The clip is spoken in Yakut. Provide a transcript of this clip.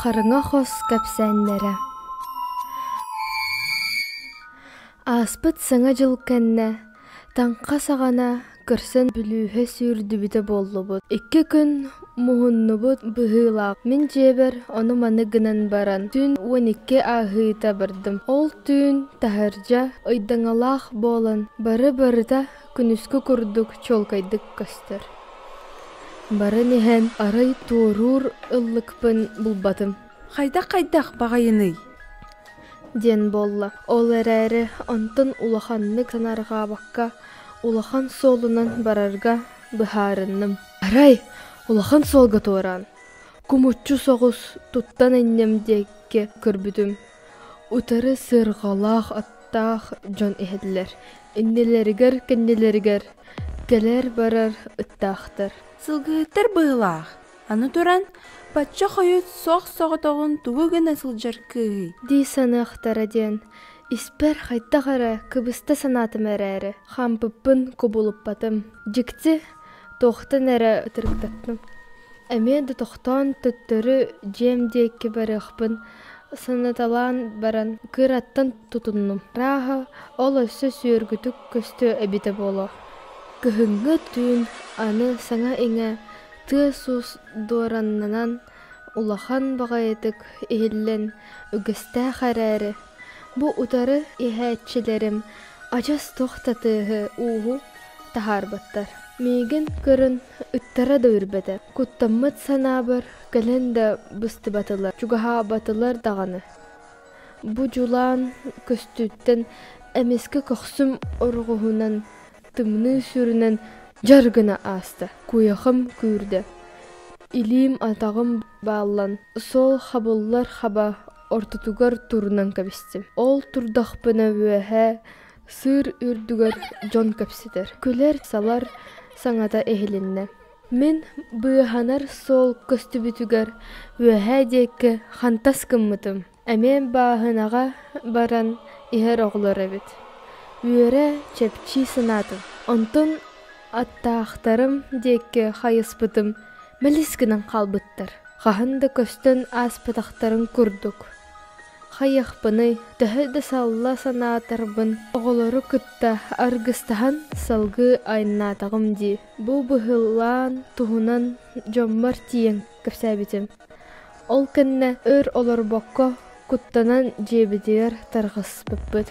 Хараҥа хос кэпсээннэрэ Ааспыт Саҥа дьыл кэннэ таҥха саҕана көрсөн бүлүүһэ сүүрдүбүтэ буоллубут. Икки күн муһуннубут быһыылаах. Мин дьиэбэр ону-маны гынан баран, түүн 12 ааһыыта бардым. Ол түүн таһырдьа ыйдаҥалаах буолан, бары-барыта күнүскү курдук чуолкайдык көстөр. Баран иһэн арай туоруур ыллыкпын булбатым. Хайдах-хайдах баҕайыный? диэн буолла. Ол эрээри онтон улаханнык санаарҕаабакка улахан суолунан барарга быһаарынным. Арай улахан суолга туораан, кумуччу соҕус туттан инним диэки көрбүтүм, утары сыарҕалаах аттаах дьон иһэллэр. Иннилэригэр-кэннилэригэр кэлэр-барар ыттаахтар. Сылгыһыттар быһыылаах. Аны туран, бачча хойут суох соҕотоҕун тугу гына сылдьар кыыһый? Дии саныахтара диэн, испэр хайдах эрэ кыбыста санаатым эрээри, хаампыппын кубулуппатым. Дьикти, туохтан эрэ ытырыктаттым. Эмиэ да тохтоон төттөрү дьиэм диэки барыахпын санаталаан баран, кыраттан тутуннум. Арааһа, ол өссө сүөргүтүк көстүө эбитэ буолуо. Кыһыҥҥы түүн аны саҥа-иҥэ тыас-уус дуораннанан улахан баҕайытык иһиллэн үгэстээх эрээри, бу утары иһээччилэрим адьас туох да тыаһы-ууһу таһаарбаттар. Миигин көрөн ыттара да үрбэтэ, куттаммыт санаабар кэлэн да быстыбатылар, чугаһаабатылар даҕаны. Бу дьулаан көстүүттэн эмискэ көхсүм орҕоһунан тымныы сүрүнэн дьар гына ааста, куйахам күүрдэ, илиим-атаҕым бааллан, суол хабыллар хаба ортотугар турунан кэбистим. Ол турдахпына үөһэ сыыр үрдүгэр дьон кэпсэтэр, күлэр-салар саҥата иһилиннэ. Мин быыһанар суол көстүбүтүгэр үөһээ диэки хантас гыммытым. Эмиэ бааһынаҕа баран иһэр оҕолор эбит. Үөрэ, чэпчии санаатым. Онтон аттаахтарым диэки хайыспытым мэлис гынан хаалбыттар. Хаһан да көстөн ааспатахтарын курдук. Хайыахпыный, төһө да салла санаатарбын, оҕолору кытта аргыстаһан салгыы айаннаатаҕым дии. Бу быһылаан туһунан дьоммор тиийэн кэпсээбитим. Ол кэннэ өр олорбокко куттанан дьиэбитигэр тарҕаспыппыт.